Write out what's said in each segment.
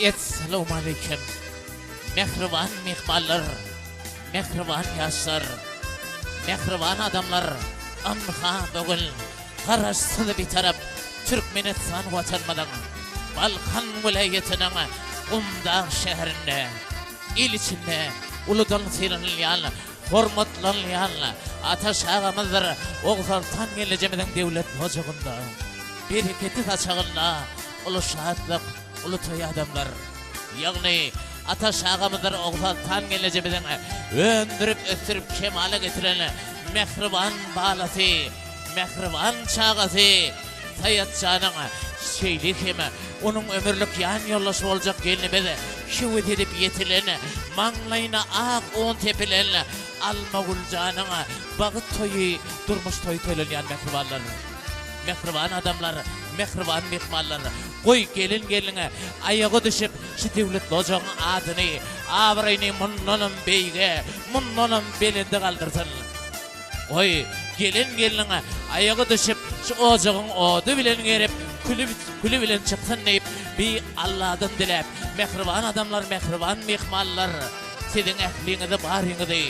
Essalawmaleýkim. Mähriban myhmanlar, mähriban ýaşlar, mähriban adamlar, ynha bu gün Garaşsyz Bitarap Türkmenistan Watanymyzyň Balkan welaýatynyň Gumdag şäherinde il içinde uludan sylanylýan, hormatlanylýan ata şagamyzdyr Ogsoltan gelnejemiziň döwletli ojagynda, bereketli saçagynda uly şatlyk, uly toý adamlar. Ýagny ata şagamyzdyr Ogsoltan gelnejemiziň öndürip, ösdürip kemala getiren mähriban balasy, mähriban çagasy Saýat janyň, şeýle hem onuň ömürlik ýan ýoldaşy boljak gelnimiz höwes edip ýetilen, maňlaýyna ak un sepilen Almagül janyň bagt toýy, durmuş toýy toýlanýan mähribanlar. Mähriban adamlar, mähriban myhmanlar, goý gelen gelniň aýaga düşüp şu döwletli ojagyň adyny, abraýyny mundanam beýige, mundanam belende galdyrsyn. Goý, gelen gelniň aýaga düşüp şu ojagyň ody bilen girip, küli, küli bilen çyksyn diýip, bi Alladan diläp, mähriban adamlar, mähriban myhmanlar, siziň ähliňizi baryňyzy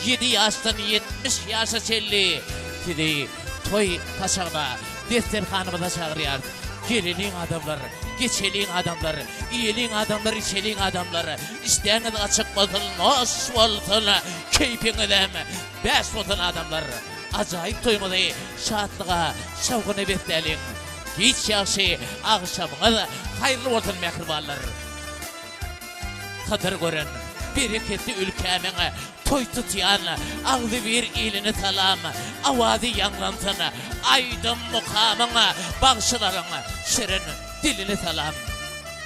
ýedi ýaşdan 70 ýaşa çenli sizi Toý saçagyna, desterhanymyza çagyrýarys. Geleliň adamlar, geçeliň adamlar, iýeliň adamlar, içeliň adamlar. Işdäňiz açyk bolsun, noş bolsun, keýpiňizem bäş bolsun adamlar. Ajaýyp toýumyzy şatlyga, şowhuna besläliň. Giç ýagşy, agşamyňyz haýyrly bolsun mähribanlar. Hydyr gören bereketli ülkämiň Toý tutýan agzybir iline salam, Awazy ýaňlansyn aýdym mukamyň, Bagşylaryň şirin diline salam.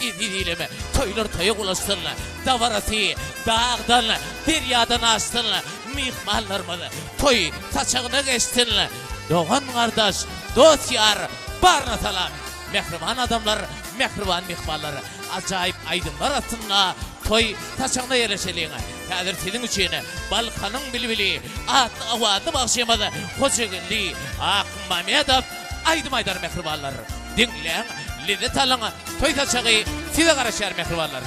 Eziz ilim, toýlar toýa ulaşsyn, Dabarasy dagdan, derýadan aşsyn, Myhmanlarymyz toý saçagyna geçsin, Dogan-gardaş, dost-ýar baryna salam. Mähriban adamlar, mähriban myhmanlar! Ajaýyp aýdymlar astynda toý saçagyna ýerleşeliň. Häzir siziň üçin Balkanyň bilbili atly owazly bagşymyz Hojageldi Akmamedow aýdym aýdar mähribanlar. Diňläň, lezzet alyň, toý saçagy size garaşýar mähribanlar.